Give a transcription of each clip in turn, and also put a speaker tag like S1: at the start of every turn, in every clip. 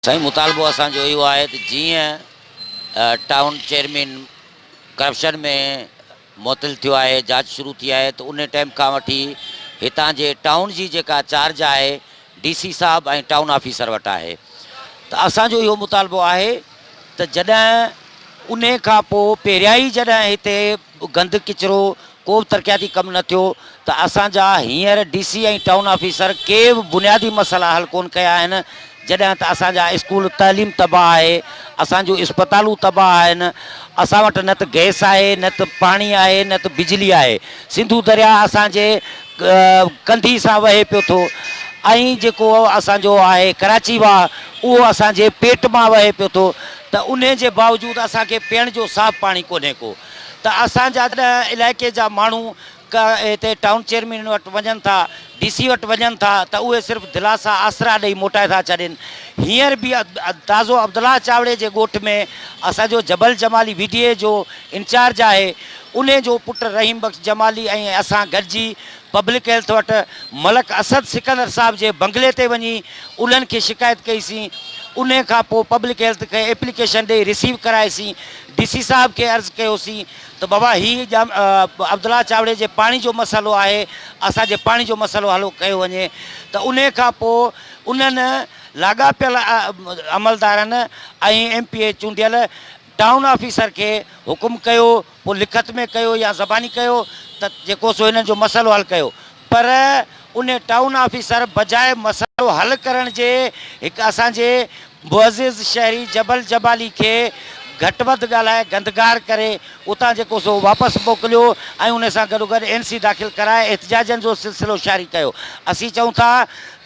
S1: سائين مطالبو اسان جو اهو آهي ته جيئن ٽائون چيئرمين ڪرپشن ۾ معطل ٿيو آهي جاچ شروع ٿي آهي ته ان ٽائيم کان وٺي هتان جي ٽائون جي جيڪا چارج آهي ڊي سي صاحب ۽ ٽائون آفيسر وٽ آهي ته اسان جو اهو مطالبو آهي ته جڏهن انهي کان پوء پهريان ئي جڏهن هتي گند ڪچرو ڪو به ترقياتي ڪم نه ٿيو ته اسان جا هينئر ڊي سي ۽ ٽائون آفيسر ڪي به بنيادي مسئلا حل ڪونه ڪيا آهن جڏهن ته اسان جا اسڪول تعليم تباهه آهي اسان جون اسپتالون تباهه آهن اسان وٽ نه ته گئس آهي نه ته پاڻي آهي نه ته بجلي آهي سنڌو درياهه اسان جي ڪنڌي سان وهي پيو ٿو ۽ جيڪو اسان جو آهي ڪراچي واهه اهو اسان جي پيٽ مان وهي پيو ٿو ته انهي جي باوجود اسان کي پيئڻ جو صاف پاڻي ڪونهي ڪو ته اسان جا جڏهن علائقي جا ماڻهو هتي ٽائون چيئرمين وٽ وڃن ٿا ڊي سي وٽ وڃن ٿا ته اهي صرف دلاسا آسرا ڏئي موٽائي ٿا ڇڏين هينئر به تازو عبدالله چاوڙي جي ڳوٺ ۾ اسان جو جبل جمالي وي ڊي اي جو انچارج آهي انهي جو پٽ رحيم بخش جمالي ۽ اسان گڏجي پبلڪ هيلٿ وٽ ملڪ اسد سڪندر صاحب جي بنگلي تي وڃي انهن کي شڪايت ڪئي سين انهي کان پوء پبلڪ هيلٿ کي ايپليڪيشن ڏئي رسيو ڪرائي سين ڊي سي صاحب کي عرض ڪيو سين ته بابا هي ڄام عبدالله چاوڙي جي پاڻي جو مسئلو آهي اسان جي پاڻي جو مسئلو حل ڪيو وڃي ته انهي کان پوء انهن لاڳاپيل عملدارن ۽ ايم پي اي چونڊيل ٽائون آفيسر کي حڪم ڪيو پوء لکت ۾ ڪيو يا زباني ڪيو ته جيڪو سو هنن جو مسئلو حل ڪيو پر ان ٽائون آفيسر بجاء مسئلو حل ڪرڻ جي هڪ اسان جي معزز شهري جبل جبالي کي گهٽ وڌ ڳالهائي گندگار ڪري اتان جيڪو سو واپس موڪليو ۽ ان سان گڏوگڏ اين سي داخل ڪرائي احتجاجن جو سلسلو شاري ڪيو اسين چئون ٿا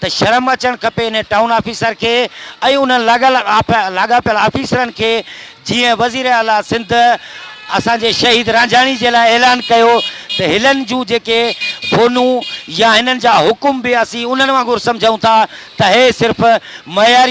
S1: ته شرم اچڻ کپي انهي ٽائون آفيسر کي ۽ انهن لاڳل لاڳاپيل آفيسرن کي جيئن وزير اعليٰ سنڌ اسان جي شهيد رانجهاڻي جي لاء اعلان ڪيو ته هلن جون جيڪي فونون يا هنن جا حڪم به اسين انهن وانگر سمجهون ٿا ته هي صرف معياري.